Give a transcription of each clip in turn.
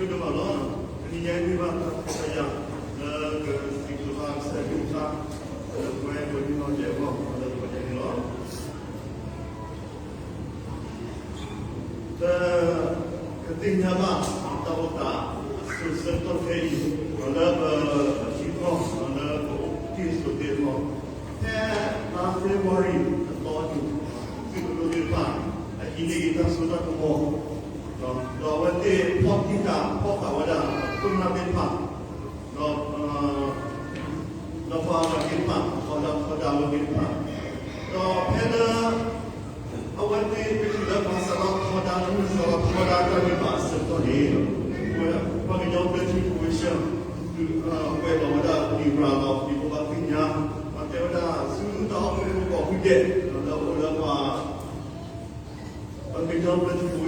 ဒိၣ်မးလီၤ. တနံၤညါအံၤမ့ၢ်ဘၣ်တၢ်ခွဲးတၢ်ယာ် လၢကစံးဘျုးဘၣ်ကစၢ်ယွၤအကလုၢ်ကထါ လၢပဝဲကိးဒံနီၢ်ဒဲးအဂီၢ် လၢပှၤဒဲးန့ၣ်လီၤ. ပကသ့ၣ်ညါဘၣ်တၢ်အိၣ်သးအစိၤဆၢကတီၢ်ခဲအံၤ လၢပထံကီၢ် လၢပအိၣ်တ့ၢ်ဆိးတ့ၢ်အဂီၢ် ဖဲလါ February အသီအယိာ် သုးမုၢ်ဒိၣ်သ့ၣ်တဖၣ် အဟံးန့ၢ်က့ၤတၢ်စိတၢ်ကမီၤ ဒီးအဝဲသ့ၣ်ဖီၣ်တံၢ်ဃာ်ဖီၣ်ဃာ်ဝဲဒၣ် ခိၣ်နၢ်သ့ၣ်တဖၣ် ဒီး ဒီးပှၤအဂၤသ့ၣ်တဖၣ် ဒီးပှၤဒီသ့ၣ်တဖၣ် ဒီးဖဲလၢ အဝဲသ့ၣ်တဖၣ်လၢပှၤစးထီၣ်ထီဒါ လၢမုၢ်စးထီၣ်ထီဒါတၢ်ဂ့ၢ်ဘၣ်အဆၢကတီၢ်န့ၣ် ပှၤကညီဘျၢထံ commission ကွဲးလီၤဝဲဒၣ် တံၢ်ဃာ်လီၤ ဒ်သိးဘၣ်သ့ၣ်ညါ ပှၤတဲဝဲဒၣ်ဆူတၢ်အိၣ်ဖှိၣ်ဖိကိးဖုဒဲး လၢအအိၣ်လၢပှၤ ပှၤကညီဘျၢထံ commission အပူၤသ့ၣ်တဖၣ် သုတဘၣ်သူၣ်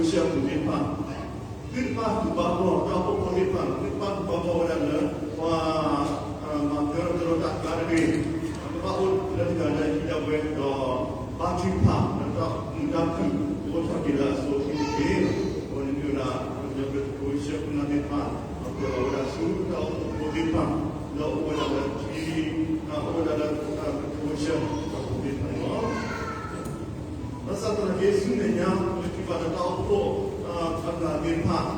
ဘၣ်ဘီၣ် တၢ်အိၣ်ဖှိၣ်ဖိသ့ၣ်တဖၣ် သုတဘၣ်သူၣ်ဘၣ်ဘီၣ်ဝဲဒၣ်လၢ ပှၤ မၤသၢထီၣ်တၢ်ကျါတဂ့ၤ ကဘၣ်အိၣ်လၢတဂၤလၢဟံၣ်ဒၣ်ဝဲ ဒီးဘါထုကဖၣ် ဒီးတၢ်မုာ်တၢ်ခုၣ် ကအိၣ်ထီၣ်က့ၤလၢအဆိအချ့တက့ၢ်. အဝဲန့ၣ်မ့ၢ်ဝဲဒၣ် ပှၤကညီဘျၢထံ commission ခိၣ်နၢ်သ့ၣ်တဖၣ် ကွဲးလီၤဝဲဒၣ်ဆူတၢ်အိၣ်ဖှိၣ်ဖိသ့ၣ်တဖၣ် လၢအအိၣ်ဝဲဒၣ်လၢထံ အိၣ်ဝဲဒၣ်လၢ commission အပူၤသ့ၣ်တဖၣ်န့ၣ်လီၤ. ဘၣ်ဆၣ်သနာ်က့ဆူမဲာ်ညါ ပထံၣ်ဘၣ်လၢတၢ်အိၣ်ဖှိၣ်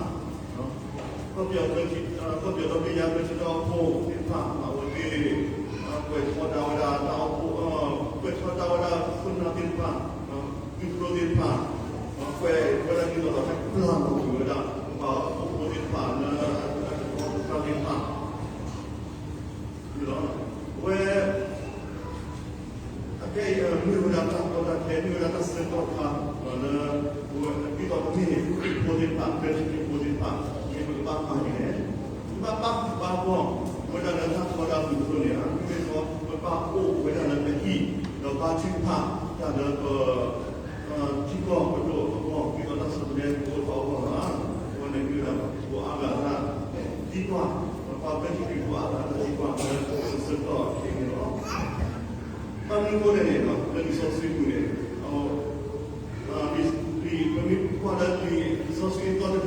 အဂၤသ့ၣ်တဖၣ် ခီပညီ ခီပညီဒီဘ့ၣ်ညါ ဘျၢထံတၢ်အိၣ်ဖှိၣ်သ့ၣ်တဖၣ် အဝဲသ့ၣ် ကွဲးထီဒါဝဲဒၣ်တၢ်အိၣ်ဖှိၣ် ကွဲးထီဒါဝဲဒၣ်ခိၣ်နၢ်သ့ၣ်တဖၣ် သုးကျိၤသ့ၣ်တဖၣ် ကွဲးဝဲဒၣ်ဒ်သိးဒီးဟဲပျၢ်လီၤကွံာ်ဝဲဒၣ် ပှၤအိၣ်ဖှိၣ်ဖိသ့ၣ်တဖၣ်လၢအတၢ်ကတိၤတဖၣ်သ့ၣ်တဖၣ် အဝဲ အခဲအံၤ မ့ၢ်ဝဲဒၣ်တၢ်ကီတၢ်ခဲ မ့ၢ်ဝဲဒၣ်တၢ်ဆၢကတီၢ်တခါ လၢ ဒ်သိးပမ့ၢ်န့ၣ် ခရံာ်ဖိသ့ၣ်တဖၣ် ဘျၢထံခရံာ်ဖိသ့ၣ်တဖၣ် မ့ၢ်ပကဘၣ်မၤဒ်လဲၣ်, ပကဘၣ်ပာ်သူၣ်ပာ်သး ဝဲဒၣ်လၢတၢ်ထီဒါပူၤအသိးန့ၣ် မ့မ့ၢ်ပဘၣ်အိၣ်ဝဲဒၣ်လၢပဟံၣ် ဒီးဘါထုကဖၣ်တၢ်လၢပ ထံကီၢ်ပဒိၣ်အဂီၢ် ဒ်သိးတၢ်ဆီတလဲကအိၣ်ထီၣ်အဂီၢ်လီၤ. အဝဲန့ၣ်မ့ၢ်ဝဲဒၣ်ပှၤအါဂၤတၢ်သံကွၢ်, ပှၤဘျၢထံခရံာ်ဖိအါဂၤတၢ်သံကွၢ်လၢပစိၤဆၢကတီၢ်အံၤန့ၣ်လီၤ. ဘၣ်မနုၤအဃိလဲၣ်န့ၣ် လၢလံာ်စီဆှံပူၤန့ၣ် ပမ့ၢ်ကွၢ်လၢလံာ်စီဆှံအသီတကတြူၢ်ပူၤ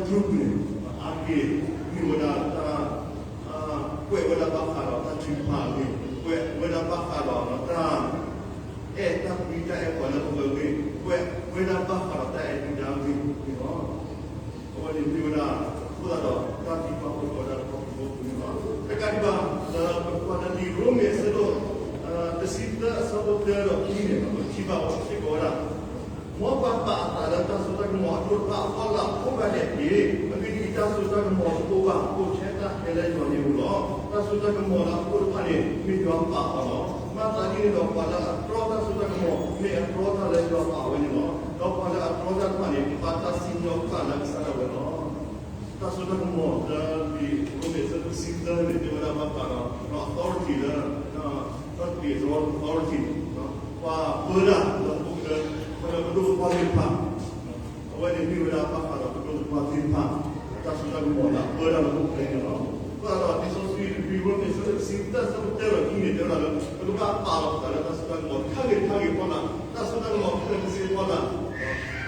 န့ၣ် အါတက့ၢ် မ့ၢ်ဝဲဒၣ်တၢ် ကွဲးဝဲဒၣ်ဘၣ်ဃးဒီးတၢ်ထုကဖၣ်အဂ့ၢ်, ကွဲးဝဲဒၣ်ဘၣ်ဃးဒီးတၢ် အဲၣ်တၢ်ကွံတၢ်အဲၣ်ပှၤလၢပဂီၢ်အဂ့ၢ်, ကွဲးဝဲဒၣ်ဘၣ်ဃးဒီးတၢ်အဲၣ်ဒုၣ်ဒါအဂ့ၢ်န့ၣ်လီၤ. အဝဲန့ၣ်မ့ၢ်ဝဲဒၣ် အဃိသတးဒီး တၢ်သံကွၢ်အိၣ်ထီၣ်ဝဲဒၣ်လၢဟီၣ်ခိၣ်ဖိပူၤန့ၣ်လီၤ. တကးဒံးဘၣ် လၢပကွၢ်လၢလံာ်ရိမ့ၤအဆၢဒိၣ် တဆံသၢအဆၢဖိတၢဒီးခံန့ၣ် ပထံၣ်ဘၣ်အီၤစ့ၢ်ကီးဝဲဒၣ် မ်ပှၤပာ်အသးလၢတၢ်စိတၢ်ကမီၤအဒိၣ်တဖၣ်အဖီလာ်အိၣ်ဒၣ်လဲာ်တက့ၢ်. အဂ့ၢ်ဒ်အံၤ, တၢ်စိတၢ်ကမီၤတအိၣ်ဘၣ် အိၣ်ထဲတၢ်ဟဲလၢယွၤန့ၣ်ဧိၤလီၤ. တၢ်စိတၢ်ကမီၤလၢအအိၣ်တဖၣ်န့ၣ် မ့ၢ်ယွၤပာ်အီၤလီၤ. မၤသးဒ်န့ၣ်ဒီး ပှၤလၢအတြီတၢ်စိတၢ်ကမီၤ မ့ၢ်အတြီတၢ်လၢယွၤပာ်ဝဲန့ၣ်လီၤ. ဒီးပှၤလၢအတြီတၢ်တဖၣ်န့ၣ် ဘၣ်တၢ်စံၣ်ညီၣ်ဃာ်လၢကစၢ်ဒၣ်ဝဲလီၤ. တၢ်စိတၢ်ကမီၤလၢလံာ်ရိမ့ၤအဆၢဒိၣ်တဆံသၢန့ၣ် တဲဝဲဒၣ်ဘၣ်ဃးဒီး authority လၢ authority လၢ authority ပှၤပၢတၢ်လၢဟီၣ်ခိၣ်ချၢ ပဒိၣ်ပပှၢ်သ့ၣ်တဖၣ် အဝဲန့ၣ်မ့ၢ်ဝဲဒၣ်ဘၣ်ဃးဒီးပဒိၣ်ပပှၢ်သ့ၣ်တဖၣ် တၢ်စိတၢ်ကမီၤလၢအပၢတၢ်လၢဟီၣ်ခိၣ်ချၢန့ၣ်လီၤ. အဃိသတးဒီး လံာ်စီဆှံ လံာ်ရိမ့ၤအဆၢဒိၣ်တဆံသၢအဆၢဖိတၢဒီးခံန့ၣ် တဲဝဲဒၣ်လၢ ပကဘၣ်ပာ်လီၤပသးလၢတၢ်စိတၢ်ကမီၤတခါဂ့ၤတခါဂ့ၤအဖီလာ်, တၢ်စိတၢ်ကမီၤခဲလၢာ်ခဲဆ့အဖီလာ် ပကဘၣ် တၢ်လၢအမၢ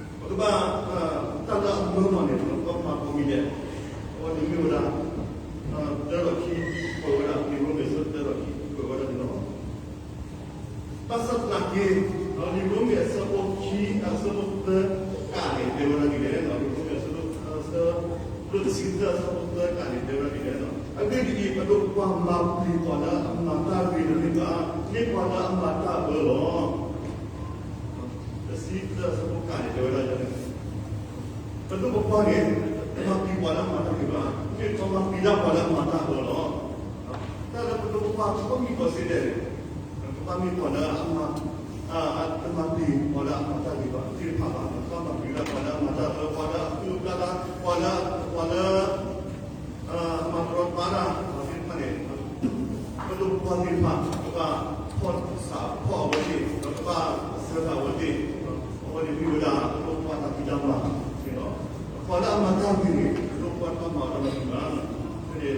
လီၤန့ၣ် ပကဘၣ်မၤကိးမံၤဒဲး, အဝဲန့ၣ်မ့ၢ်ဝဲဒၣ် တၢဒီးခံ ကွဲးဝဲဒၣ်လံာ်ရိမ့ၤအဆၢဒိၣ်တၢဒီးခံ ကွဲးဝဲဒၣ်န့ၣ်လီၤ. ဘၣ်ဆၣ်သနာ်က့ လံာ်ရိမ့ၤအဆၢဖိခံ အဆၢဖိသၢကးန့ၣ် တဲဝဲဒၣ်ဒ်လဲၣ်, လံာ်ရိမ့ၤအဆၢဖိ အဆၢဒိၣ်တဆံသၢအဆၢဖိသၢကးန့ၣ် တဲဝဲဒၣ်ဒ်လဲၣ်, အဂ့ၢ်ဒ်အံၤ, ပဒိၣ်ပပှၢ်မၤပျံၤပှၤလၢအမၤတၢ်ဂ့ၤတမ့ၢ်ဘၣ်, မ့ၢ်ပှၤလၢအမၤတၢ်အၢလီၤ. တဆံသၢအဆၢဖိကးန့ၣ် တဲဝဲဒၣ်ဒ်လဲၣ်, ပဒိၣ်ပပှၢ်န့ၣ် တမၤပျံၤပှၤလၢအမၤတၢ်ဂ့ၤဘၣ်, မ့ၢ်ပှၤမၤပျံၤဒၣ်ပှၤလၢအမၤတၢ်အၢလီၤ. တၢ်လၢပဒိၣ်ပပှၢ်ဆိမိၣ်ကိးစ့ၢ်ဒဲးန့ၣ် ပဘၣ်မ့ၢ်ပှၤလၢအမၤ တမၤပျံၤပှၤလၢအမၤတၢ်ဂ့ၤဘၣ်သ့ၣ်တဖၣ်ဘၣ်, ပဘၣ်မၤပျံၤဒၣ်ပှၤလၢအမၤတၢ်အၢ, ပှၤလၢအသူၣ်အုးသးအုး, ပှၤလၢ ပှၤလၢ မၤတရီတပါတၢ်သ့ၣ်တဖၣ်န့ၣ် ပဒိၣ်ပပှၢ်သ့ၣ်တဖၣ် ကဘၣ်ဖီၣ်ဆၣ်ဖီၣ်အဝဲသ့ၣ်, ဒီးကဘၣ်စၢဃာ်အဝဲသ့ၣ်, အဝဲန့ၣ်မ့ၢ်ဝဲဒၣ်ပဒိၣ်ပပှၢ်တၢ်ဖံးတၢ်မၤန့ၣ်လီၤ. ပှၤလၢအမၤတၢ်ဂ့ၤန့ၣ် ပဒိၣ်ပပှၢ်တဘၣ်မၤအီၤတၢ်မၤဂ့ၤဘၣ်. ဖဲန့ၣ်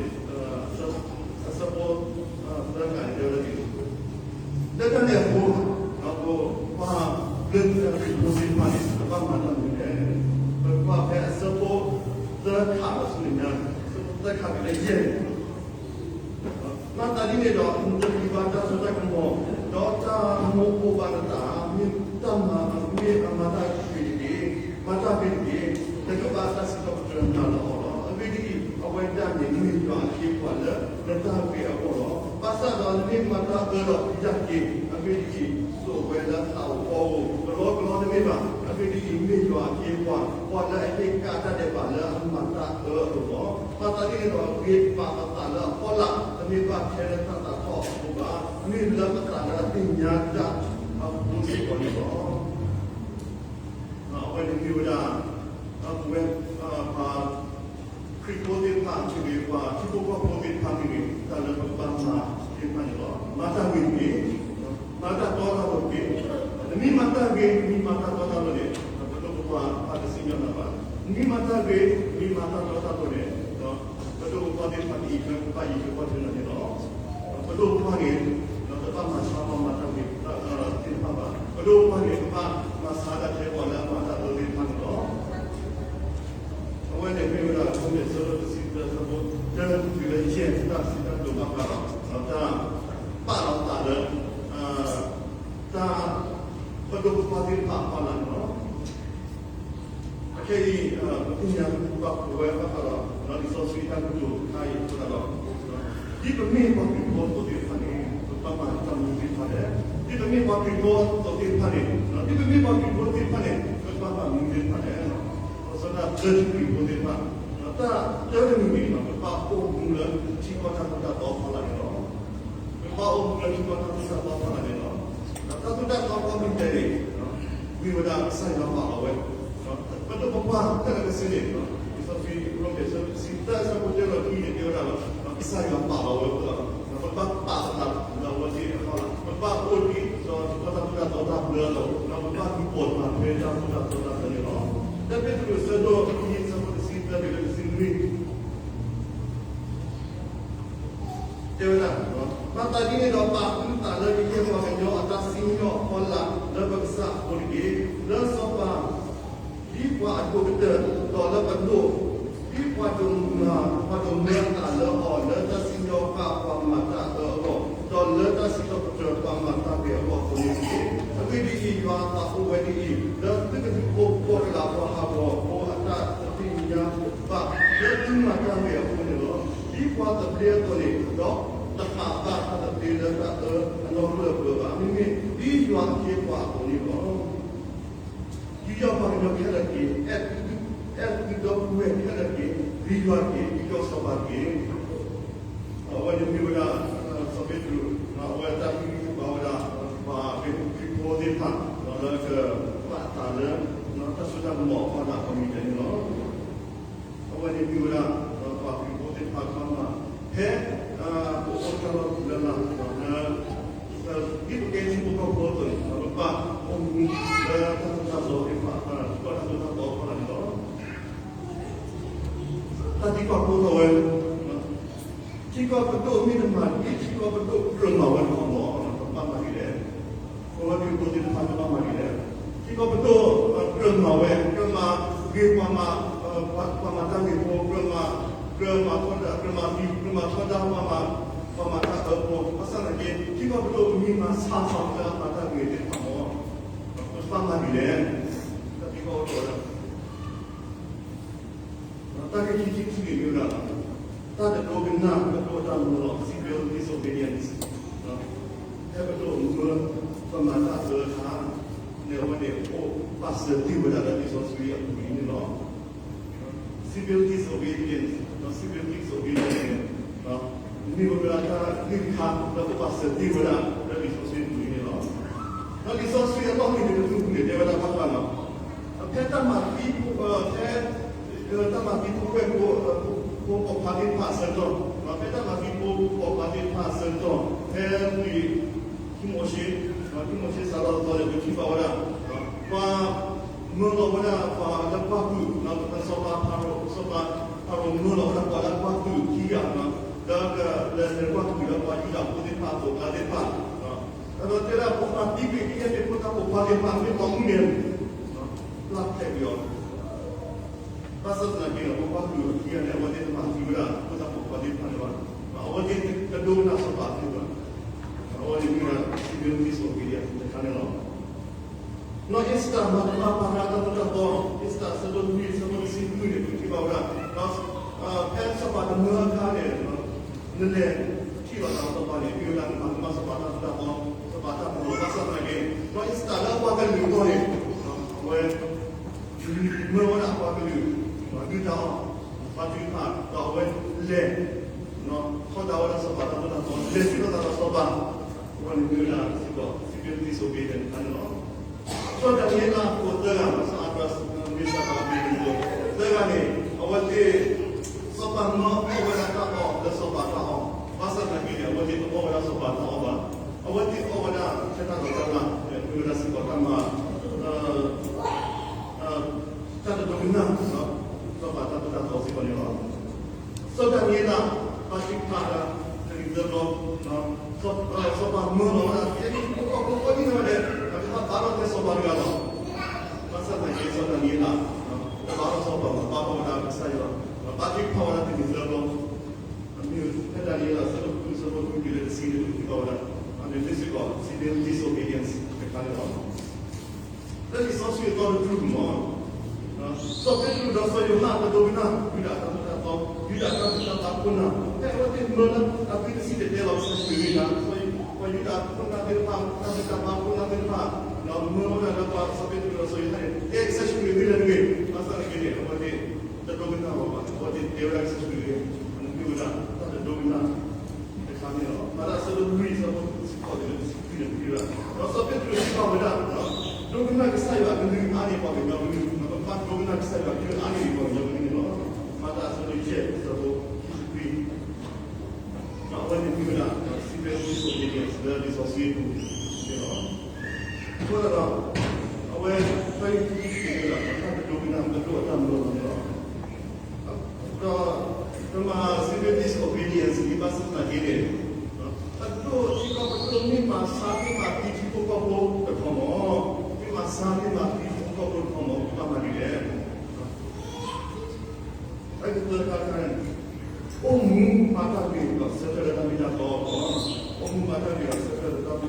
အဆၢဖိ သၢကးန့ၣ် တဲဝဲဒၣ်ဒ်အံၤ, လၢတၢ်န့ၣ်အဃိ ပပှၤဘျၢထံခရံာ်ဖိသ့ၣ်တဖၣ်န့ၣ် ပဘၣ်မၤတၢ်မနုၤလဲၣ်. ပကွၢ်ဖဲအဆၢဖိ သၢခးဒီးဆူမဲာ်ညါ, သၢခးက့ၤလၢယဲၢ်န့ၣ်, မၤသးဒ်န့ၣ်ဒီး နတပျံၤဘၣ်တၢ်စိတၢ်ကမီၤ, ဒီးတၢ်မိၣ်ဘၣ်နသး မ့ၢ်တၢ်မၤ မ့ၢ်အမၤတၢ်ဂ့ၤတက့ၢ်, မၤတၢ်ဂ့ၤတက့ၢ်, နကဘၣ်တၢ်စံးထီၣ်ပတြၢၤနၤလၢအီၤလီၤ. အဂ့ၢ်ဒ်အံၤ, အဝဲဒၣ်န့ၣ်မ့ၢ်ယွၤအခ့အပှၤလၢ နတၢ်ဂ့ၤအဂီၢ်လီၤ. ဘၣ်ဆၣ်ဒီးနမ့ၢ်မၤတၢ်အၢဒီး ယၤက့ၤ, အဂ့ၢ်ဒ်အံၤ, သိၣ်ဝဲလၢသးအိၣ်အီၤဧိၤ, ကလီကလီတမ့ၢ်ဘၣ်. အဂ့ၢ်ဒ်အံၤ, မ့ၢ်ယွၤအခ့အပှၤ, ပှၤလၢအဟ့ၣ်ကၣ်တၢ်ဒဲးဘးလၢအမၤတၢ်အၢအလိၤလီၤ. မၤသးဒ်န့ၣ်ဒီး ဂ့ၤပာ်ပသးလၢအဖီလာ်, တမ့ၢ်ဘၣ်ထဲလၢတၢ်သးထီၣ်အဃိဘၣ်, မ့ၢ်လၢပသးလၢအသ့ၣ်ညါတၢ်အဃိစ့ၢ်ကီးန့ၣ်လီၤ. အဝဲန့ၣ်မ့ၢ်ဝဲဒၣ် ပဝဲ ပှၤခရံာ်ဖိသ့ၣ်တဖၣ်မ့ၢ်ဂ့ၤ, ပှၤထံဖိကီၢ်ဖိသ့ၣ်တဖၣ်မ့ၢ်ဂ့ၤ, တၢ်လၢပကဘၣ်မၤသ့ၣ်တဖၣ်န့ၣ်လီၤ. မၤတၢ်ဂ့ၤတက့ၢ်, မၤတၢ်တီတၢ်လိၤတက့ၢ်. နမ့ၢ်မၤတၢ်ဂ့ၤ, နမ့ၢ်မၤတၢ်တီတၢ်လိၤန့ၣ်, ပဒိၣ်ပပှၢ်တစံၣ်ညီၣ်နၤဘၣ်. နမ့ၢ်မၤတၢ်ဂ့ၤ, နမ့ၢ်မၤတၢ်တီတၢ်လိၤန့ၣ်, ပဒိၣ်ပပှၢ်သ့ၣ်တဖၣ်န့ၣ် ကဘၣ်အံးထွဲကွၢ်ထွဲနၤန့ၣ်လီၤ. ပဒိၣ်ပပှၢ်န့ၣ် တဘၣ်မၤဆါမၤတၢ်ဂ့ၤသ့ၣ်တဖၣ်ဘၣ်. ပဒိၣ်ပပှၢ်န့ၣ် ကဘၣ်မၤဆါဒၣ်ထဲပှၤလၢအမၤတၢ်အၢသ့ၣ်တဖၣ်န့ၣ်လီၤ. အဝဲန့ၣ်မ့ၢ်ဝဲဒၣ် ရိမ့ၤအဆၢဒိၣ်တဆံသၢ အဆၢဖိတၢ တုၤလၢယဲၢ် တၢ်စံးတၢ်ကတိၤဘၣ်ဃးဒီး တၢ်ပာ်လီၤသးလၢ တၢ် ပဒိၣ်ပပှၢ်သ့ၣ်တဖၣ်အဖီလာ်န့ၣ်လီၤ. အခဲအံၤ ပသ့ၣ်ညါပာ်ဖှိၣ်ဝဲဘၣ်ဃးဒီး လံာ်စီဆှံတၢ်ကတိၤတခါအံၤအဃိသတးဒီး ဒ်ပမ့ၢ်ပှၤခရံာ်ဖိအသိးသ့ၣ်တဖၣ်န့ၣ် ပကဘၣ်မၤတၢ်မနုၤသ့ၣ်တဖၣ်လဲၣ်. ဒ်ပမ့ၢ်ပှၤခရံာ်ဖိအသိးသ့ၣ်တဖၣ်န့ၣ် ဒ်ပမ့ၢ်ပှၤခရံာ်ဖိသ့ၣ်တဖၣ်န့ၣ် ပကဘၣ်မၤမနုၤသ့ၣ်တဖၣ်လဲၣ်. လီၤဆီဒၣ်တၢ်ခရံာ်ဖိသ့ၣ်တဖၣ် တၢ်တၢတမံၤန့ၣ် ပကဘၣ်အိၣ်မူလၢထံကီၢ်တၢ်သိၣ်တၢ်သီအဖီလာ်န့ၣ်လီၤ. ပကဘၣ်အိၣ်မူလၢထံကီၢ်တၢ်သိၣ်တၢ်သီအဖီလာ်န့ၣ်လီၤ. တၢ်သိၣ်တၢ်သီအဖီလာ်န့ၣ်လီၤ. မ့ၢ်ဝဲဒၣ်ကစၢ်ယွၤပာ်လီၤဝဲ ပဒိၣ်ပပှၢ်ခဲလၢာ်ခဲဆ့န့ၣ် လံာ်စီဆှံ ရိမ့ၤအဆၢဒိၣ်တဆံသၢ အဆၢဖိတၢဒီးခံန့ၣ် တဲဝဲဒၣ်လီၤ. ကစၢ်ယွၤပာ်လီၤဝဲအဃိသတးဒီး ပကဘၣ်ပာ်ပသးလၢအဝဲသ့ၣ်အဖီလာ်, ပကဘၣ်အိၣ်ဒံးဒီးထံကီၢ်တၢ်သိၣ်တၢ်သီတၢ်ဘျၢအသိး, ပကဘၣ်မၤပိာ်မၤထွဲတၢ်သိၣ်တၢ်သီတၢ်ဘျၢန့ၣ်လီၤ. တၢ်ပ့းတရူးအဆၢဒိၣ်ခံ အဆၢဖိတဆံသၢတုၤလၢတဆံနွံ တဲဝဲဒၣ်, မၤသးဒ်န့ၣ်ဒီး ပာ်သုသးလၢကယဲၢ်ပှၤကညီအတၢ်စံၣ်ညီၣ်အဖီလာ်လၢပကစၢ်အဃိတက့ၢ်. လၢစီၤပၤ ဒ်ပှၤအဒိၣ်ကတၢၢ်, ဒီးလၢပဒိၣ်, ဒ်ပှၤဒိၣ်မး, ပှၤဒိၣ်မးအသးလၢအီၤ, လၢတၢ်စံၣ်ညီၣ်ဃာ်ပှၤမၤတၢ်အၢအဂီၢ်, ဒီးလၢတၢ်စံးထီၣ်ပတြၢၤပှၤမၤတၢ်ဂ့ၤအဂီၢ်အဃိန့ၣ်တက့ၢ်. အဂ့ၢ်ဒ်အံၤ, ယွၤအသးအိၣ်ဝဲဒ်အံၤ, လၢသုကဒုးအိၣ်ဖှိၣ်ကလာ်ပှၤဟးဂီၤဖိအတၢ်တသ့ၣ်ညါဘၣ် လၢသုမၤတၢ်ဂ့ၤအဃိန့ၣ်လီၤ. ဒ်ပှၤသဘျ့အသိးန့ၣ်, ဒီးတပာ်ဘၣ်တၢ်သဘျ့လၢတၢ်အၢအနီၢ်ကစၢ်အပူၤဘၣ်, မ့မ့ၢ်ဒ်ယွၤအခ့အပှၤအသိးန့ၣ်လီၤ. ယူးယီၣ်ပှၤကညီခဲလၢာ်တက့ၢ်. အဲၣ်သု, အဲၣ်သုဒီပုၢ်ဝဲၢ်ခဲလၢာ်တက့ၢ်. ဒ်ယွၤတက့ၢ်, ဒ်စီၤပၤတက့ၢ်. အဝဲန့ၣ်မ့ၢ်ဝဲဒၣ် စီၤပ့းတရူး, အဝဲတၢ်ဟ့ၣ်ဂံၢ်ဟ့ၣ်ဘါဝဲဒၣ် ပှၤခရံာ်ဖိသ့ၣ်တဖၣ် လၢကပာ်သးလၢ တၢ်စိတၢ်ကမီၤအဖီလာ်အမံၤဒဲးန့ၣ်လီၤ. အဝဲန့ၣ်မ့ၢ်ဝဲဒၣ် ပှၤခရံာ်ဖိသ့ၣ်တဖၣ်ကဘၣ်မၤ ဖဲ ပအိၣ်တၢ်လီၢ်လၢ်လၢ် ဒ်ပကဲထံဖိကီၢ်ဖိအသိးန့ၣ် ပကဘၣ်အိၣ်မူလၢတၢ်သိၣ်တၢ်သီသ့ၣ်တဖၣ် ထံကီၢ်တၢ်သိၣ်တၢ်သီအဖီလာ်န့ၣ်လီၤ. တၢ်သံကွၢ်ဖိထီၣ်ဝဲ ထံကီၢ်ပဒိၣ်မ့ၢ်တမၤတက့ၢ်, ထံကီၢ်ပဒိၣ်ကြၢးမၤဝဲတခီလီၤ. ပကဘၣ်မၤဒ်လဲၣ်. ပဝဲခရံာ်ဖိသ့ၣ်တဖၣ်ကဘၣ်မၤဒ်လဲၣ်. ထံကီၢ်ပဒိၣ်ကြၢးမၤဝဲ, ကြၢးမၤဂ့ၤပှၤမၤ, ပှၤမၤတၢ်ဂ့ၤဖိ, ကြၢးမၤ, ကြၢးမၤထီဒါ, ကြၢးမၤသံ, ကြၢးမၤထီဒါပှၤမၤ, ပှၤမၤတၢ်အၢဖိ, ဘၣ်ဆၣ်သနာ်က့ ထံကီၢ်ပဒိၣ်မ့ၢ်မၤဆါဆါလၢအမၤတၢ်ဂ့ၤသ့ၣ်တဖၣ်လီၤ. ပကဘၣ်မၤဒ်လဲၣ်. တၢ်သံကွၢ်ဖိထီၣ်ဝဲဒၣ် တၢ်ဂ့ၢ်ခံထံၣ်တထံၣ်န့ၣ်မ့ၢ်ဝဲဒၣ် တၢ်တဒိကနၣ် ပဒိၣ်အတၢ်မၢလီၤ, civil disobedience. ဖဲပဒိၣ်မၢ ပမၤတၢ်အၢအခါ န့ၣ်အဝဲန့ၣ် အိၣ်ပာ်စၢၤတ့ၢ်ဝဲဒၣ်လၢလံာ်စီဆှံအပူၤန့ၣ်လီၤ. Civil disobedience, civil disobedience န့ၣ် မ့ၢ်ဝဲဒၣ်တၢ်ဂ့ၢ်တခါလၢပဘၣ်စၢၤတ့ၢ်ဝဲဒၣ်လၢလံာ်စီဆှံအပူၤန့ၣ်လီၤ. ဒီးလံာ်စီဆှံအလီၢ်မ့ၢ်တကတြူၢ်န့ၣ် တဲဝဲဒၣ်ဘၣ်ဃးလီၤ. ဖဲတၢ်မၤသံဖိ, ဖဲ တၢ်မၤသံဖိဝဲၢ်ဖိ ဖိပိာ်ခွါသ့ၣ်တဖၣ်အဆၢကတီၢ်, ဖဲတၢ်မၤသံဖိပိာ်ခွါသ့ၣ်တဖၣ်အဆၢကတီၢ်, ဖဲလံာ် ခံမိၤၡ့, ခံမိၤၡ့စးထီၣ်တသီန့ၣ် ပထံၣ်ဘၣ်ဝဲဒၣ် ပှၤမၢလီၤဝဲဒၣ်ပှၤလၢကွၢ်ကုၢ်, စီၤပၤဖၤရိၤ, စီၤပၤဖၤရိၤမၢလီၤဝဲဒၣ်ပှၤလၢကွၢ်ကုၢ်ခံဂၤ, လၢကလဲၤကွၢ်ကုၢ်လၢပှၤယူဒၤဖိသ့ၣ်တဖၣ်အသိးအကျါသ့ၣ်တဖၣ်, ဒီးတဲဒၣ်ပှၤမၤသံကွံာ်ကယဲၢ်မ့ၢ်ဖိတၢ်ပိာ်ခွါသ့ၣ်တဖၣ် မ့ၢ်ပှၤမုၣ်န့ၣ် ပျၢ်ဖျဲးကွံာ်အီၤ ဘၣ်ဆၣ်သနာ်က့ဒီး ပှၤကွၢ်ကလုၢ်အခံဂၤန့ၣ် အဝဲသ့ၣ်တမၤသံဝဲဒၣ် ဖိသၣ်ပိာ်ခွါသ့ၣ်တဖၣ်န့ၣ်ဘၣ်. အဝဲသ့ၣ်တဒိကနၣ်စီၤပၤသ့ဘၣ်. အဝဲန့ၣ်မ့ၢ်ဝဲဒၣ် civil disobedience တခါန့ၣ်လီၤ. နီၢ်အ့စတၢ်မၤတမၤပာ်ဃာ်တၢ်သိၣ်တၢ်သီ, အ့စတၢ်အဆၢဒိၣ်လွံၢ် အဆၢဖိတဆံဃုန့ၣ် ပထံၣ်ဘၣ်ဝဲဒၣ်, ဒီးဖဲစီၤပၤတမၢအခါန့ၣ် နလဲၤထံၣ်လိာ်သးဒီးစီၤပၤန့ၣ် မ့ၢ်ဝဲဒၣ်နမၤကမၣ်စီၤပၤတၢ်သိၣ်တၢ်သီ, စီၤပၤတၢ်မၤလိာ် ဘၣ်ဆၣ်သနာ်က့ နီၢ်အ့စတၢ်လၢအပှၤကလုာ်အဂီၢ်န့ၣ် အဝဲ မၢဝဲဒၣ်အပှၤကလုာ် ဒုၣ်ဒါအီၤ ပှၤသ့ၣ်တဖၣ် ဒီးအဝဲလဲၤ ထီဒါဝဲဒၣ်စီၤပၤတၢ်သိၣ်တၢ်သီ လဲၤထံၣ်လိာ်သးဒီးစီၤပၤ, အဝဲန့ၣ်မ့ၢ်ဝဲဒၣ်စ့ၢ်ကီး civil disobedience တခါန့ၣ်လီၤ. စီၤဒၤနံးယ့လးအဖိသၢဂၤ စီၤအၤဒြး မ့ၢ်စၤဒြး အဘ့းနကိၤ သၢဂၤန့ၣ် အဝဲသ့ၣ် စီၤပၤမၢအီၣ်ဝဲဒၣ်တၢ်အီၣ်လၢစီၤပၤတၢ်အီၣ်, ဘၣ်ဆၣ်သနာ်က့န့ၣ် အဝဲသ့ၣ်တအီၣ်ဝဲဒၣ်စီၤပၤတၢ်အီၣ်ဘၣ်, အဝဲသ့ၣ်အီၣ်ဝဲဒၣ်ထဲတၢ်လီၢ်တၢ်လၤ မ့ၢ်ဝဲဒၣ်စ့ၢ်ကီးတၢ်မၤ တၢ်တဒိကနၣ် စီၤပၤတၢ်သိၣ်တၢ်သီစ့ၢ်ကီးန့ၣ်လီၤ. စီၤဒၤနံးယ့လး ဘၣ်သ့ၣ်တဖၣ်ဒၣ် တနံၤသၢဘျီ စီၤပၤမၢလီၤဝဲဒၣ် ကဲက့ၤဟံၣ်ဖိဃီဖိကိးဒ်နီၢ်ဂၤဒဲး ဒီးကဘၣ်ဘါထီၣ်ထဲစီၤပၤတဂၤလီၤ. ဘၣ်ဆၣ်သနာ်က့ စီၤဒၤနံးယ့လး တဘါထီၣ်စီၤပၤဘၣ်, ဘါထီၣ်ဝဲဒၣ်ကစၢ်ယွၤ, ဒီးဘၣ်သ့ၣ်တဖၣ်ဝဲဒၣ်တနံၤသၢဘျီ မ့ၢ်ဖဲဒၣ်နံးယ့လး အဆၢဒိၣ်ဃု အဆၢဖိဃုတုၤလၢတဆံန့ၣ် ပထံၣ်ဘၣ်ဝဲဒၣ် အန့ၣ်မ့ၢ်စ့ၢ်ကီး civil disobedience တခါန့ၣ်လီၤ. လၢလံာ်စီဆှံအသီတကတြူၢ်န့ၣ် စီၤပ့းတရူးဒီးစီၤယိၤဟၣ် တဒိကနၣ် ယူဒၤတၢ်သိၣ်တၢ်သီ, ယူဒၤတၢ်ဘူၣ်တၢ်ဘါခိၣ်နၢ်, ဖဲအဝဲသ့ၣ်မၢလၢအသုတဆံန့ၣ် တဲလီၤကစၢ်ယ့ၣ်ၡူးခရံာ်န့ၣ်, ပှၤယူဒၤခိၣ်နၢ်သ့ၣ်တဖၣ်, တၢ်ဘူၣ်တၢ်ဘါခိၣ်နၢ်သ့ၣ်တဖၣ်, ဒီးမၢဝဲဒၣ်လၢပှၤစီၤပ့းတရူးဒီးစီၤယိၤဟၣ်န့ၣ် တဲကစၢ်ယ့ၣ်ၡူးခရံာ်မ့ၢ်လဲၣ်တဂ့ၤ, ဘၣ်ဆၣ်သနာ်က့န့ၣ် အဝဲသ့ၣ်တဒိကနၣ်ဘၣ်ဘၣ်, အဝဲသ့ၣ်တဲဝဲဒၣ်ကစၢ်ယ့ၣ်ၡူးခရံာ်န့ၣ် မ့ၢ်ဝဲဒၣ်တၢ်တဒိကနၣ် တခါန့ၣ်လီၤ. မၤတၢ်အဆၢဒိၣ်လွံၢ် အဆၢဖိတဆံဃိးတုၤလၢတဆံခွံန့ၣ် ပထံၣ်ဘၣ်, ဒီးစီၤပ့းတရူးစံးဘၣ်ဝဲဒၣ်, ဒိကနၣ်ကစၢ်ယွၤအကလုၢ်အါန့ၢ်ပှၤကညီကလုၢ်, ပကဘၣ်ဒိကနၣ်ကစၢ်ယွၤအကလုၢ်အါန့ၢ်ပှၤကညီကလုၢ်န့ၣ်လီၤ. မၤတၢ်အဆၢဒိၣ်ယဲၢ် အဆၢဖိခံဆံခွံ, ဒီးအဝဲန့ၣ်မ့ၢ်ဝဲဒၣ် civil disobedience လၢလံာ်စီဆှံအပူၤန့ၣ်လီၤ. အဃိသတးဒီး အဝဲ ဖဲအံၤ တၢ်တဒိကနၣ် တဒိအတၢ်မၢလီၤန့ၣ်လီၤ. ဒီး ပမၤ civil disobedience ဒ်ဘၣ်ဆၣ်သနာ်က့န့ၣ် ပဒိၣ်ထံကီၢ်ပဒိၣ်မ့ၢ်မၤဆါ မ့ၢ်မၤသံထံဖိကီၢ်ဖိတခီမး, မ့ၢ်မၤဆါ မ့ၢ်မၤသံထံဖိကီၢ်ဖိတခီမး ပကဘၣ်မၤဒ်လဲၣ်. အကတၢၢ်တခါတခါန့ၣ် အိၣ်မူမၤတၢ်ဂ့ၤဒီးဆၢထၢၣ်လၢတၢ်မ့ၢ်တၢ်တီအဂီၢ်, အိၣ်မူမၤတၢ်ဂ့ၤဒီးဆၢထၢၣ်လၢတၢ်မ့ၢ်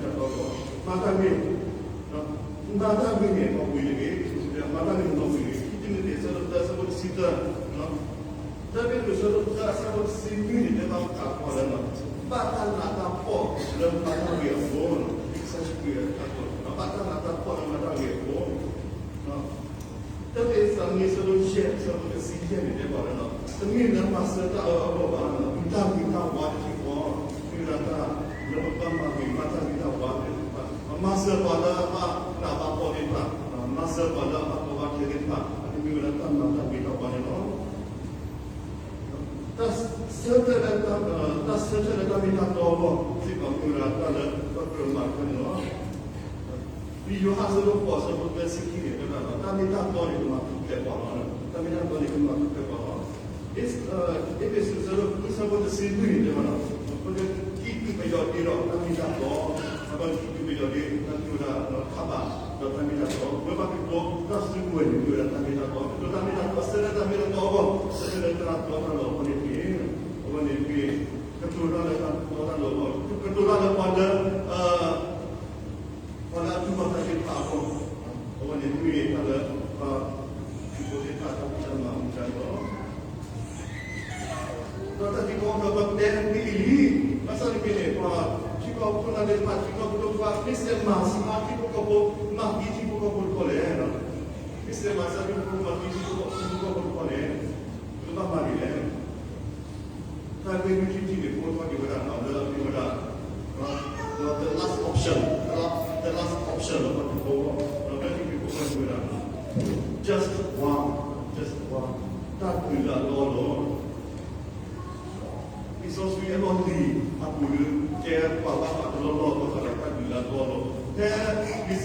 တၢ်တီအဂီၢ်, မၤတၢ်ဂ့ၤ မၤတၢ်ဂ့ၤန့ၣ် မ့ၢ်ဝံၤတဂ့ၤ, မၤတၢ်ဂ့ၤန့ၣ် မ့ၢ်ဝံၤတဂ့ၤ, ခံတံၤမသ့း အဆၢဒိၣ်သၢ အဆၢဖိတဆံသၢ, တၢ်ပ့းတရူး အဆၢဒိၣ်သၢ အဆၢဖိတဆံနွံန့ၣ် တဲဘၣ်ဃးပှၤလၢ ဘၣ်တၢ်နးတၢ်ဖှီၣ်လၢမၤတၢ်ဂ့ၤအဃိ, ကစၢ်ယ့ၣ်ၡူးခရံာ်အတၢ်သိၣ် ဘၣ်တၢ်နးတၢ်ဖှီၣ်လၢမၤတၢ်ဂ့ၤအဃိ တၢ်သ့းစၤလနံ အဆၢဒိၣ်ယဲၢ် အဆၢဖိတဆံယဲၢ်န့ၣ် တဲဘၣ်လၢ တမ့ၢ်လၢမၤစၢၤတၢ်အၢအဂီၢ်ဘၣ်, မ့ၢ်တၢ်ဂ့ၤတၢ်ဝါတခီ, မ့ၢ်ဝဲဒၣ်တၢ်လၢပဘၣ်မၤဂ့ၤမၤတၢ်ဂ့ၤတၢ်ဝါသ့ၣ်တဖၣ်, မၤစၢၤပှၤလၢအဘၣ်နးဘၣ်ဖှီၣ်သ့ၣ်တဖၣ်, မၤစၢၤပှၤလၢအဘၣ်ကီဘၣ်ခဲသ့ၣ်တဖၣ်, အန့ၣ်မ့ၢ်ဝဲဒၣ်တၢ်မၤတၢ်ဂ့ၤတၢ်ဝါန့ၣ်လီၤ. တၢ်ဆၢထၢၣ်လၢ တၢ်ဆၢထၢၣ်လၢတၢ်မ့ၢ်တၢ်တီအဂီၢ်စ့ၢ်ကီး မ့ၢ်ဝဲဒၣ်တၢ်လၢပကြၢးမၤတခါန့ၣ်လီၤ. လံာ်ယိၤဟၣ်အဆၢဒိၣ်ဃိး အဆၢဖိသၢဆံခံန့ၣ် တဲဝဲဒၣ် တၢ်မ့ၢ်တၢ်တီန့ၣ် ကမၤထူၣ်ဖျဲးပှၤလီၤ. တၢ်မ့ၢ်တၢ်တီန့ၣ် ကမၤထူၣ်ဖျဲးပှၤလီၤ. အ့းဖ့းစူး အဆၢဒိၣ်ဃု အဆၢဖိတဆံလွံၢ်န့ၣ် တဲဝဲဒၣ် ပကကံၢ်ပယီၤဒ့ဒီးတၢ်မ့ၢ်တၢ်တီ, ပကကံၢ်ပယီၤဒ့ တၢ်မ့ၢ်ဝဲဒၣ် ခးဘၣ်ဒီးတၢ်မ့ၢ်တၢ်တီ, ပဝဲဘၣ်ကတိၤတၢ်စုကဝဲၤန့ၣ် မ့ၢ်ဝဲဒၣ်တၢ်မ့ၢ်တၢ်တီ, ကတိၤတၢ်မ့ၢ်တၢ်တီ ဆၢထၢၣ်လၢတၢ်မ့ၢ်တၢ်တီအဂီၢ်, ဆၢထၢၣ်လၢတၢ်တီတၢ်လိၤအဂီၢ်န့ၣ်တက့ၢ်. အဝဲန့ၣ်တက့ၢ် ကတိၤတၢ်လၢတၢ်တီတၢ်လိၤအဂီၢ်, ကတိၤတၢ်လၢပှၤလၢ ပှၤလၢအတူၢ်ဘၣ်တၢ်သ့ၣ်တဖၣ်အဂီၢ်, အဝဲန့ၣ်မ့ၢ်တၢ်လၢ ပှၤခရံာ်ဖိသ့ၣ်တဖၣ်တၢ်ဖံးတၢ်မၤအမူဒါန့ၣ်လီၤ. ဒီးတၢ်သံကွၢ်အီၤဒီး ပတဲမ့ၢ်အံၤလံ, ဘၣ်ဆၣ်တက့ၢ်န့ၣ် ပှၤထံကီၢ်ခိၣ်နၢ်သ့ၣ်တဖၣ် ထံကီၢ်ပဒိၣ်တဖၣ် မ့ၢ်စဲးမၤဆါထံဖိကီၢ်ဖိ မၤသံထံဖိကီၢ်ဖိတခီလဲၣ်, မ့ၢ်စဲးမၤဆါထံဖိကီၢ်ဖိ မၤသံထံဖိကီၢ်ဖိတခီန့ၣ် ပကဘၣ်မၤဒ်လဲၣ်. တၢ်ဂ့ၢ်လွံၢ်ထံၣ်တထံၣ်န့ၣ် ကိးထီၣ်က့ၤဝဲဒၣ်လၢ မ့ၢ်ဝဲဒၣ် the last option, the last option လၢပှၤထံဖိအဂီၢ်, ဒီးလၢထံဖိကီၢ်ဖိန့ၣ်မ့ၢ်ဝဲဒၣ် just one, just one, တၢ်ဒုးလၢအလီၢ်လီၤ. လံာ်စီဆှံအလီၢ်လံၤအပူၤဒီး ကဲပှၤဘၣ်ဃးတလီၢ်လီၢ်ဘၣ်ဃးဒီးတၢ်ဒုးလၢအလီၢ်လီၤ. ဖဲလံာ်စံၣ်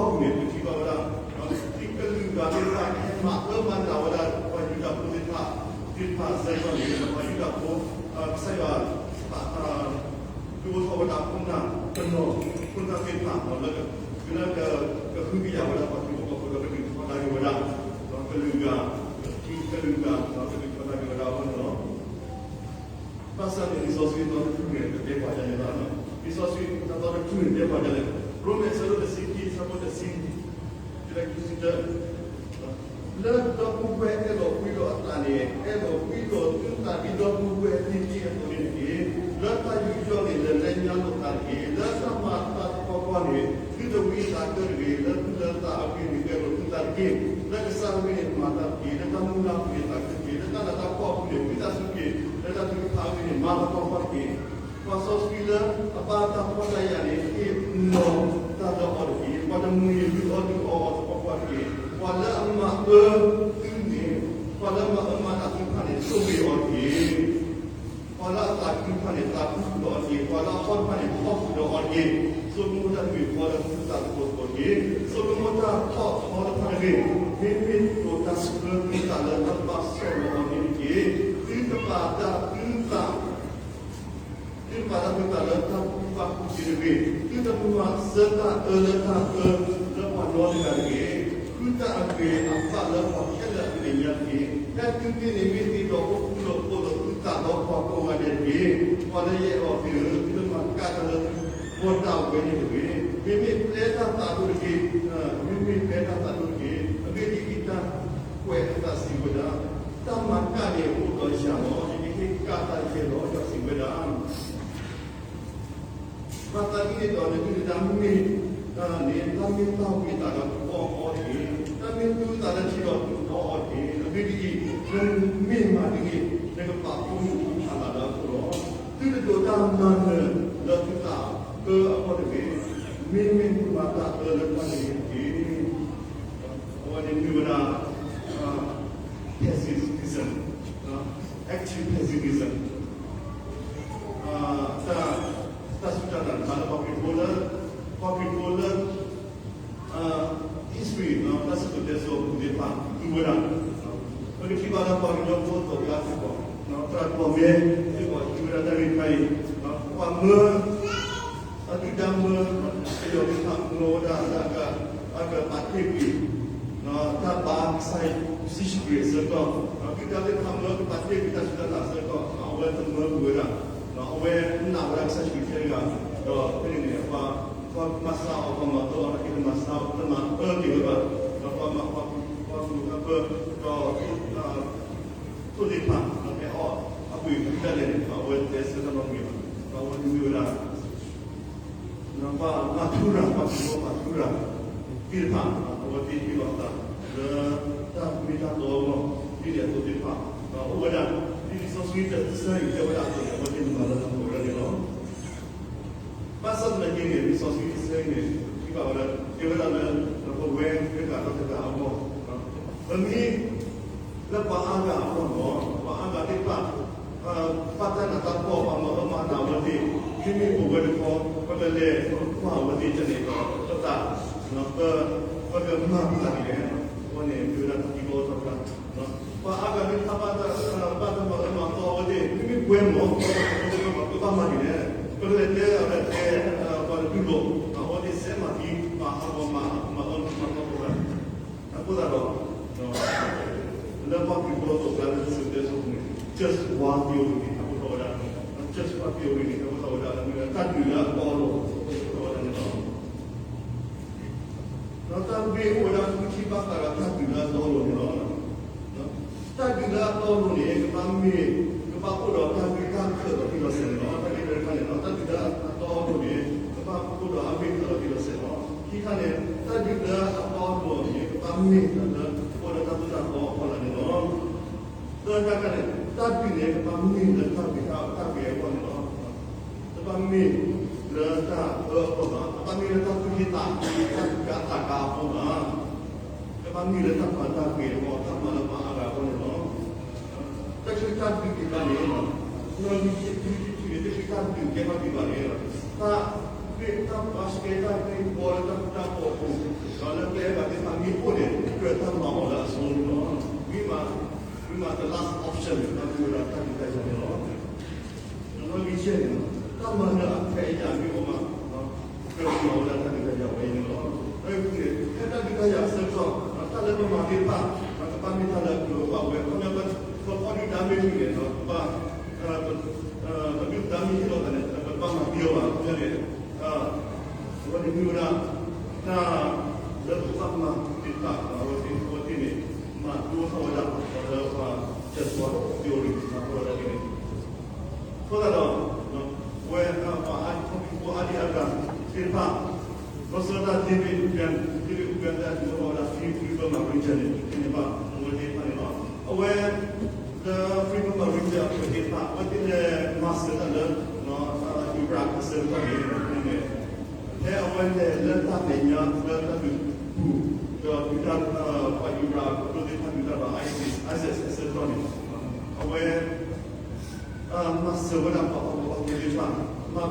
ညီၣ်ကွီၢ်ပူၤန့ၣ် ပထံၣ်ဘၣ်ဝဲဒၣ် ကလုာ်ဂၤသ့ၣ်တဖၣ် ဟဲမၤအၢမၤနးဝဲဒၣ် ပှၤယူဒၤဖိသ့ၣ်တဖၣ် သ့ၣ်တဖၣ်စ့ၢ်ကီးန့ၣ် ပှၤယူဒၤဖိ ကစၢ်ယွၤ ဒုးအိၣ်ထီၣ်ဝဲဒၣ်ခိၣ်နၢ်တနီၤ ခိၣ်နၢ်သ့ၣ်တဖၣ် လၢကဟုကယာ်ဝဲဒၣ်ပှၤထံဖိကီၢ်ဖိဒီးကဒုးထီဒါက့ၤဝဲဒၣ် ကလုာ်ဂၤ ကလုာ်ဂၤ လံာ်စီဆှံသီတဖုန့ၣ် တဲပှၤဒ်လဲၣ်, လံာ်စီဆှံသီတဖုန့ၣ် တဲပှၤဒ်လဲၣ်, ရိမ့ၤအဆၢဒိၣ်တဆံခံ အဆၢဖိတဆံ တဆံတၢ, လၢဒီပုၢ်ဝဲၢ်အဲၣ်လီၤကွံလိာ်အသးန့ၣ် အဲၣ်လီၤကွံလိာ်သုသးဒ်ဒီပုၢ်ဝဲၢ်သ့ၣ်တဖၣ်အသိးန့ၣ်တက့ၢ်. လၢတၢ်ယူးယီၣ်န့ၣ် လဲၤညါလိာ်သးတက့ၢ်. လၢတၢ်မၤတၢ်သပှၢ်ပှၢ်န့ၣ် သုတဝံသးကၢတဂ့ၤ. လၢသူၣ်လၢသးအဂ့ၢ်န့ၣ် ဂဲၤလိာ်သုသးတက့ၢ်. လၢကစၢ်အဂ့ၢ်န့ၣ် မၤတၢ်တက့ၢ်. လၢတၢ်မုၢ်လၢ်အပူၤန့ၣ် သးခုတက့ၢ်. လၢတၢ်နးတၢ်ဖှီၣ်အပူၤန့ၣ် ဝံသးစူၤတက့ၢ်. လၢတၢ်ထုကဖၣ်အဂ့ၢ်န့ၣ် မၤသပှၢ်ပှၢ်တက့ၢ်. ပှၤစီဆှံလၢအဘၣ်တၢ်ဖှီၣ်တၢ်ယာ်န့ၣ် ဟ့ၣ်နီၤတၢ်လၢအီၤတက့ၢ်. ပှၤတမှံၤန့ၣ် လုၢ်အီၣ်လုၢ်အီအီၤသပှၢ်ပှၢ်တက့ၢ်. ပှၤလၢအမၤအၢသုန့ၣ်, ပှၤလၢအမၤအၢမၤနးသုတဖၣ်န့ၣ် ဆိၣ်ဂ့ၤအီၤတက့ၢ်. ပှၤလၢအသးခုတဖၣ်န့ၣ် သးခုဃုာ်ဒီးအီၤတက့ၢ်. ပှၤလၢအဟီၣ်တဖၣ်န့ၣ် ဟီၣ်ဃုာ်ဒီးအီၤတက့ၢ်. ဆိကမိၣ်တၢ်တမံၤဃီလၢသုသးသကိးသကိးတက့ၢ်. ဆိကမိၣ်တၢ်ထီၣ်ထီတဖၣ်တဂ့ၤ. မ့မ့ၢ်တိၤတၢ်ဆၢသုသးလၢတၢ်ဘၣ်ဆိၣ်လီၤအီၤန့ၣ်တက့ၢ်. သုတပာ်တၢ်သုသး သုတပာ်တၢ်သုသးလၢတၢ်ကူၣ်ဘၣ်ကူၣ်သ့တဂ့ၤ. သုတမၤစၢၤတၢ်အၢလၢတၢ်အၢလၢပှၤနီတဂၤတဂ့ၤ. ဃုတၢ်အဂ့ၤအဘၣ်လၢပှၤခဲလၢာ်အမဲာ်ညါတက့ၢ်. ဖဲသုသ့န့ၣ်မ့ၢ်သ့ဒီး အိၣ်ဃူလိာ်ဖိးလိာ်သုသးဒီးပှၤကိးဂၤဒဲးတက့ၢ်. ပှၤလၢယအဲၣ်အီၤသ့ၣ်ဧၢ, သုတမၤကၣ်တၢ်လၢသုဂီၢ်ဒၣ်ဝဲန့ၣ်တဂ့ၤ. မ့မ့ၢ်ပျဲတၢ်သးဒိၣ်တက့ၢ်. မ့မ့ၢ်ပျဲတၢ်သးဒိၣ်တက့ၢ်. အဂ့ၢ်ဒ်အံၤ, တၢ်ကွဲးအသးစံးဝဲဒၣ်, တၢ်မၤကၣ်န့ၣ်အိၣ်ဒီးယၤလီၤ. ယကဟ့ၣ်ကၣ်တၢ်ယဲလီၤ, ယွၤစံးဝဲဒၣ်. ဘၣ်ဆၣ်ဒ်န့ၣ်ဒီး နဒုၣ်နဒါမ့ၢ်, န့ၣ် တၢ်မ့ၢ်တၢ်ဝံၤအသးဒီး ဒုးအီၣ်အီၤတက့ၢ်. တၢ်မ့ၢ်သူအသးလၢထံဒီး ဒုးအီၣ်အီၤတက့ၢ်. အဂ့ၢ်ဒ်အံၤ, နမ့ၢ်မၤဒ်န့ၣ်, နကပာ်ဖှိၣ်နဖးလၢ်လၢအဃိလီၤ. သုတဒိးတၢ်မၤနၢၤလၢသုသးအၢအဂီၢ်တဂ့ၤ. မ့မ့ၢ်မၤတၢ်အၢလၢတၢ်ဂ့ၤန့ၣ်တက့ၢ်. အဝဲန့ၣ်မ့ၢ်ဝဲဒၣ် pacifism, active pacifism, တၢ်စူၢ်တၢ်နာ်တခါလၢပှၤခရံာ်ဖိလၢ, ပှၤခရံာ်ဖိလၢ history တၢ်စံၣ်စိၤတဲစိၤအပူၤသ့ၣ်တဖၣ် သူဝဲဒၣ်, ပကထံၣ်ဘၣ်လၢပှၤကညီဖိအသိးအကျါစ့ၢ်ကီး, သရၣ်ကီၢ်မဲစ့ၢ်ကီး ဟံးဝဲဒၣ်တၢ်ဂ့ၢ်တခါအံၤ, ပှၤမၢ အဒုၣ်ဒါမၢ, ပယီၤသ့ၣ်တဖၣ်မၢဝဲဒၣ်လၢအကပာ်တ့ၢ်ကွံာ် တၢ်ဘါကစၢ်ယ့ၣ်ၡူးခရံာ်အဆၢကတီၢ်, ဒုၣ်ဒါသ့ၣ်တဖၣ်မၢကပာ်တ့ၢ်ကွံာ်တၢ်စူၢ်တၢ်နာ်အဆၢကတီၢ်, အဝဲတမၢကွံာ်ဝဲဒၣ်, အဝဲနာ်ဝဲဒၣ်ကစၢ်ယ့ၣ်ၡူးခရံာ်ထဲတဂၤ, ဒီးဖဲန့ၣ်န့ၣ် ပှၤမၤစၢၤအီၤ ပှၤမၤအၢအီၤ တၢ်က့ၤတမၤစၢၤ တမၤအၢက့ၤဝဲဘၣ်, ဒီးပှၤမၤပှၤကူၣ်ပှၤကူၣ်တၢ်ပၢ, ဒီး သိၣ်သ့ၣ်တဖၣ် ဟဲအီၣ်အကွံာ်ဒ်လဲၣ်န့ၣ် အဝဲတဲဆၢတၢ်နီတမံၤဘၣ်, ဒီးအဝဲမ့ၢ်ဝဲဒၣ် ပှၤမၤထူရၤ ပှၤခရံာ်ဖိမၤထူရၤသ့ၣ်တဖၣ် အဝဲသ့ၣ်ဟ့ၣ်လီၤအသးလၢတၢ်မ့ၢ်တၢ်တီအဂီၢ် ဒ်န့ၣ်အသိးသ့ၣ်တဖၣ်, ဒီးအိၣ်ဝဲဒၣ် ဒ်လံာ်စီဆှံတဆၢအံၤတဲဝဲဒၣ်အသိးန့ၣ် အဝဲသ့ၣ်မၤလၢတၢ်ပီၢ်ဝဲဒၣ်န့ၣ်လီၤ. ဘၣ်ဆၣ်သနာ်က့န့ၣ် လံာ်စီဆှံတဆၢအံၤန့ၣ် ထံၣ်ဘၣ်ဝဲဒၣ် တဲဝဲဒၣ်လၢ ပဝဲတဂၤဒီးတဂၤအဂီၢ် ပမ့ၢ်လၢပှၤအါဂၤအဂီၢ်န့ၣ်လီၤ. ပှၤအါဂၤသ့ၣ်တဖၣ် ဘၣ်တၢ်နးတၢ်ဖှီၣ် ပှၤမၤအၢမၤနးအဝဲသ့ၣ်, မ့မ့ၢ်ပဝဲတခီ ပကလဲၤကွၢ်အဝဲသ့ၣ်တဖၣ်န့ၣ်ဒီး ပသး ပကမၤပသးဒ်လဲၣ်. အဝဲန့ၣ်မ့ၢ်ဝဲဒၣ်တၢ်သံကွၢ်အဂ့ၢ်တခါ, ပှၤအါဂၤသ့ၣ်တဖၣ် ဘၣ်တၢ်မၤအၢမၤသီအဝဲသ့ၣ် မ့မ့ၢ်ပဝဲန့ၣ်လီၤ. ပဘၣ်မၤဒ်လဲၣ်. ပကလဲၤတဲအဝဲတဲ ပှၤတဒူၣ်လိာ် အဝဲသ့ၣ်စဲးမၤသံ ပှၤအါဂၤမၤအၢမၤသီပဝဲ အဃိသတးဒီး လၢပှၤခရံာ်ဖိအသိးအကျါလၢတၢ်စံၣ်စိၤတဲစိၤအပူၤန့ၣ် just one theory န့ၣ် ဟဲအိၣ်ထီၣ်ဝဲဒၣ်, just one theory န့ၣ် ဟဲအိၣ်ထီၣ်ဝဲဒၣ်လၢ တၢ်ဒုးလၢအတီအလိၤ ဟဲအိၣ်ထီၣ်ဝဲဒၣ်န့ၣ်လီၤ. ဒီးတၢ်ဂ့ၢ်အိၣ်ဝဲဒၣ်ဃုထံၣ်ဘၣ်ဃးဒီးတၢ်ဒုးလၢအတီအလိၤန့ၣ်လီၤ. တၢ်ဒုးလၢအတီအလိၤန့ၣ် ကဘၣ်မ့ၢ် ကဘၣ်အိၣ်ဒီးတၢ်ဂ့ၢ်တၢ်ကျိၤလီၤတံၢ်လီၤဆဲးန့ၣ်လီၤ. တၢ်ဂ့ၢ်တခါန့ၣ်လီၤ, တၢ်ဒုးလၢအတီအလိၤန့ၣ် ကဘၣ်အိၣ်ဒီးအဂ့ၢ်ကျိၤလီၤတံၢ်လီၤဆဲးလီၤ. ခံခါန့ၣ် တၢ်ဒုးလၢအတီအလိၤန့ၣ် ကဘၣ်မ့ၢ်တၢ်လၢ အိၣ်ဒီးတၢ်သူၣ်တၢ်သီအဖီလာ်န့ၣ်လီၤ. သၢခါန့ၣ် တၢ်ဒုးန့ၣ် ကဘၣ်မ့ၢ်လၢတၢ်ဂ့ၤတၢ်ဂ့ၤအဂီၢ်န့ၣ်လီၤ. တဘၣ်မ့ၢ်လၢတၢ်အၢအဂီၢ်ဘၣ်, တဘၣ်မ့ၢ်လၢတၢ်သူၣ်ဟ့သးဟ့ တၢ်ဒုးတၢ်သးကါအဂီၢ်ဘၣ်, ကဘၣ်မ့ၢ်လၢတၢ်ပာ်တၢ်ဂ့ၤအဂီၢ် တၢ်မၤလၢပှၤအါဂၤအဂီၢ်န့ၣ်လီၤ. တၢ်ဆၢကတီၢ်ဒုးသ့ၣ်တဖၣ်န့ၣ် နီၢ်ဂံၢ်ဆံး တၢ်ဆၢကတီၢ်ဒုးကဲထီၣ်ဒံးဘၣ်န့ၣ် တၢ်ဂ့ၢ်တၢ်ဘၣ်ဆၢကတီၢ် တၢ်ဂ့ၢ်ကီလၢတၢ်ဃူတၢ်ဖိးအပူၤ ဒီးလၢပအဲၣ်ဘၣ်သ့ၣ်တဖၣ်မ့ၢ်အိၣ်န့ၣ် ကြၢးတၢ်မၤအီၤလၢအဆိန့ၣ်လီၤ. ဝံၤမး ဝံၤမး the last option န့ၣ် တၢ်မ့ၢ်ဝဲဒၣ်တၢ်ဒုးတၢ်ယၤန့ၣ်လီၤ. နီၢ်ဂံၢ်ဆံးန့ၣ် တၢ်မၤနၢၤအခွဲးအယာ်မ့ၢ်အိၣ်မး ကြၢးမၤဝဲဒၣ်တၢ်ဒုးတၢ်ယၤဝဲအံၤန့ၣ်လီၤ. ဖဲတၢ်ဒုးတၢ်ယၤအဆၢကတီၢ် တၢ်လၢပမၤသ့ၣ်တဖၣ် ကဘၣ်မ့ၢ်တၢ်လၢအကြၢးဘၣ်ဝဲ ခီဖျိ ပဖီဒုၣ်ဒါမ့ၢ်ဂ့ၤန့ၣ် ကဘၣ် ပဒုၣ်ပ တၢ်လၢပကဘၣ်မၤသ့ၣ်တဖၣ် အဝဲသ့ၣ်အဝဲသ့ၣ်န့ၣ် မၤဒိထီၣ်ဝဲဒၣ် လၢပှၤ just one theory မၤထီၣ်ဝဲဒၣ်န့ၣ် အဃိသတးဒီး အဝဲပှၤအါထီၣ်ဖိအါဒံအါဂၤသ့ၣ်တဖၣ် ဘၣ်ဆၣ်တၢ် David Ubben, David Ubben လၢအမ့ၢ်ဝဲဒၣ် Free Burma Ranger န့ၣ် န့ၣ်ဘၣ်အဝဲသ့ၣ်တဖၣ်န့ၣ်လီၤ. အဝဲ လၢ Free Burma Ranger အပှၤသ့ၣ်တဖၣ် အဝဲသ့ၣ်လဲၤမၤစၢၤတၢ်လၢ Iraq အဆၢကတီၢ်န့ၣ် ဖဲအဝဲလဲၤလၢတၢ်မဲာ်ညါလၢတၢ်ဒုးပူၤ ဒီးဒုးတၢ် ပှၤ Iraq အဒိသ့ၣ်တဖၣ်ဒုးတၢ်ဒီး ISIS, ISIS အဆၢကတီၢ်န့ၣ် အဝဲ မၤစၢၤဝဲဒၣ်ပှၤဖှီၣ်ဖိယာ်ဖိသ့ၣ်တဖၣ်, မၤ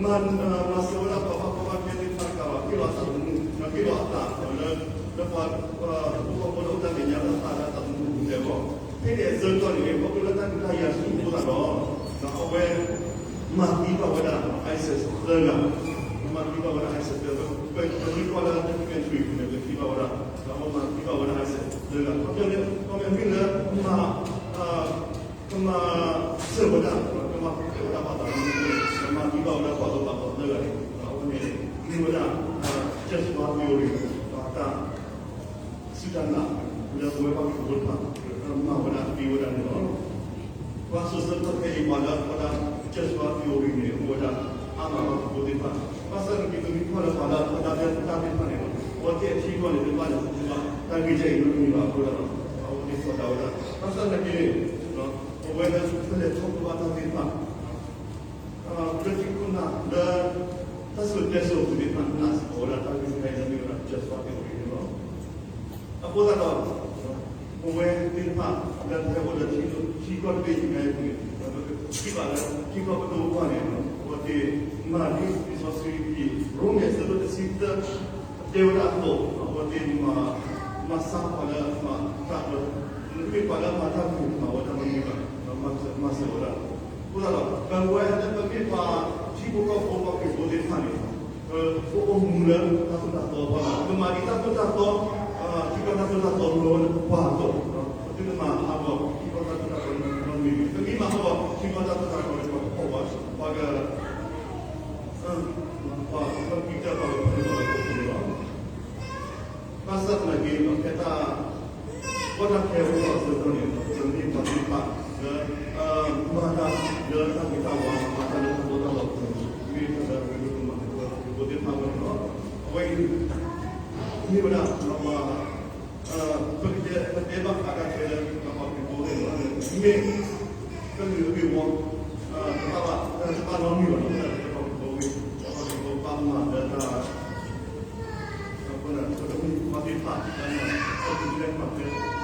မၤ မၤစၢၤဝဲဒၣ်ပှၤဖှီၣ်ဖိယာ်ဖိသ့ၣ်တဖၣ်တကးဘၣ် ဟ့ၣ်လီၤအသးသမူ ဒီးဟ့ၣ်လီၤအသးလၢ လၢပှၤ ဖိဃီဖိလၢအိၣ်တၢ်မဲာ်ညါလၢအသးလၢအသးသမူပူၤဒဲးအဂီၢ်, ဖဲန့ၣ်အဆၢကတီၢ်န့ၣ် ခီဖျိလၢတၢ်ဒုးတၢ်ယၤဆူအဃိသတးဒီး အဝဲ မၤသံဘၣ်ဝဲဒၣ် ISIS သၢဂၤ, မၤသံဘၣ်ဝဲဒၣ် ISIS သၢဂၤ, ပမ့ၢ်ကွၢ်လၢ documentary န့ၣ် ပထံၣ်ဘၣ်ဝဲဒၣ် ဒီးအဝဲမၤသံဘၣ်ဝဲဒၣ် ISIS သၢဂၤ, ခီဖျိလၢ ခီဖျိမ့ၢ်လၢ မၤ ကမၤစၢၤဝဲဒၣ် ကမၤပှဲၤဝဲဒၣ်ပှၤသးသမူန့ၣ် ကမၤသံဘၣ်ဝဲဒၣ်ပှၤလၢပှၤသၢဂၤန့ၣ် အဝဲန့ၣ် မ့ၢ်ဝဲဒၣ် just one theory ဘၣ်တၢ် စူၢ်တၢ်နာ် လၢပဝဲပှၤခရံာ်ဖိတဖၣ် မၤဝဲဒၣ်သ့ဝဲဒၣ်န့ၣ်လီၤ. ပှၤစိာ်ဆၢကတီၢ်ခဲအံၤ ပှၤလၢအဝဲဒၣ် just one theory န့ၣ် အိၣ်ဝဲဒၣ်အါမးလီၤ ပှၤခရံာ်ဖိသ့ၣ်တဖၣ်, ဘၣ်ဆၣ်သနာ်က့ ပမ့ၢ်ကွၢ်လၢပှၤလၢအဝဲဒၣ် တၢ်သ့ၣ်တဖၣ်န့ၣ်လီၤ, အဝဲသ့ၣ်အထံအကီၢ်န့ၣ် တဘၣ်န့ၣ် တၢ်ဂ့ၢ်ကဲအံၤ မ့ၢ်တမံၤဘၣ်အဃိသတးဒီး အဝဲသ့ၣ်ထီဒါဝဲဒၣ်, ဘၣ်ဆၣ်သနာ်က့န့ၣ် ပဝဲလၢပလဲၤထီၣ်ကဘၣ်တၢ်သ့ၣ်တဖၣ် လၢထံခိၣ်နၢ်လၢ တၢ်စံၣ်စိၤတဲစိၤအပူၤသ့ၣ်တဖၣ် နာ်စ့ၢ်ကီးဝဲဒၣ်တၢ်ဂ့ၢ်တခါအံၤလၢမ့ၢ်ဝဲဒၣ် just one theory န့ၣ်လီၤ. အဃိသတးဒီး ပဝဲသ့ၣ်တဖၣ် လၢပဟဲအိၣ်လၢထံကီၢ်တဘ့ၣ်အံၤညါအံၤန့ၣ် ပထံၣ်ဘၣ်လၢထံကီၢ်ပဒိၣ်အဂီၢ်န့ၣ် အဝဲသ့ၣ်မၤဒ်လံာ်စီဆှံအံၤ ရိမ့ၤအဆၢဒိၣ်တဆံသၢ တဲဝဲဒၣ်အသိး အဝဲသ့ၣ်မၤ မၤစၢ်ပှၤလၢအမၤတၢ်အၢ မ့မ့ၢ်ပှၤလၢအမၤတၢ်ဂ့ၤမၤဝဲဒၣ်မ့ၢ်ဂ့ၤဘၣ် မၤစၢၤဝဲဒၣ်, အဃိသတးဒီး ပဝဲလၢပမ့ၢ်ပှၤထံဖိကီၢ်ဖိပှၤခရံာ်ဖိသ့ၣ်တဖၣ်န့ၣ် ပအိၣ်မူလၢတၢ်သိၣ်တၢ်သီအပူၤလီၤ, ပမၤဒ်တၢ်သိၣ်တၢ်သီ ထံကီၢ်တၢ်သိၣ်တၢ်သီလၢပှၤအသိး, ပသုတမၤဟးဂီၤထံကီၢ်တၢ်သိၣ်တၢ်သီလၢပှၤမ့ၢ်ဂ့ၤ, ပမ့ၢ်မၤဟးဂီၤထံကီၢ်တၢ်သိၣ်တၢ်သီလၢပှၤကဖီၣ်ဘၣ် ပှၤက ပှၤကပီၢ်ကံၢ်တၢ်ပှၤကဖီၣ်လၢပှၤကဖီၣ်န့ၣ်လီၤ. ဘၣ်ဆၣ်သနာ်က့ ဖဲတၢ် ကီတၢ်ခဲအိၣ်အဆၢကတီၢ်န့ၣ် ပမ့ၢ်ပှၤသ့ၣ်တဖၣ်လၢ မၤတၢ်လၢတၢ်ဂ့ၤတၢ်ဝါ မၤတၢ်လၢတၢ်သိၣ်တၢ်သီအပူၤန့ၣ် မ့ၢ်တၢ်လၢအရ့ဒိၣ်ဒိၣ်မးလၢပဝဲခရံာ်ဖိသ့ၣ်တဖၣ်အဂီၢ်န့ၣ်လီၤ. အဝဲအံၤ မ့ၢ်ဝဲဒၣ် ပကတဲ ပတဲဘၣ်ဃးတၢ်ခဲလၢပပှၤခရံာ်ဖိသ့ၣ်တဖၣ်န့ၣ် မ့ၢ် ကလုာ်အဂ့ၢ်ဝီ တဘၣ် တဘၣ်နီတမံၤဘၣ်လီၤ. ပပှၤခရံာ်ဖိ ပပှၤခရံာ်ဖိဘၣ်မၤလၢတၢ် ပတမ့ၢ်ပှၤသ့ၣ်တဖၣ် တၢ်မၤ ပှၤခရံာ်ဖိလၢမၤဖဲ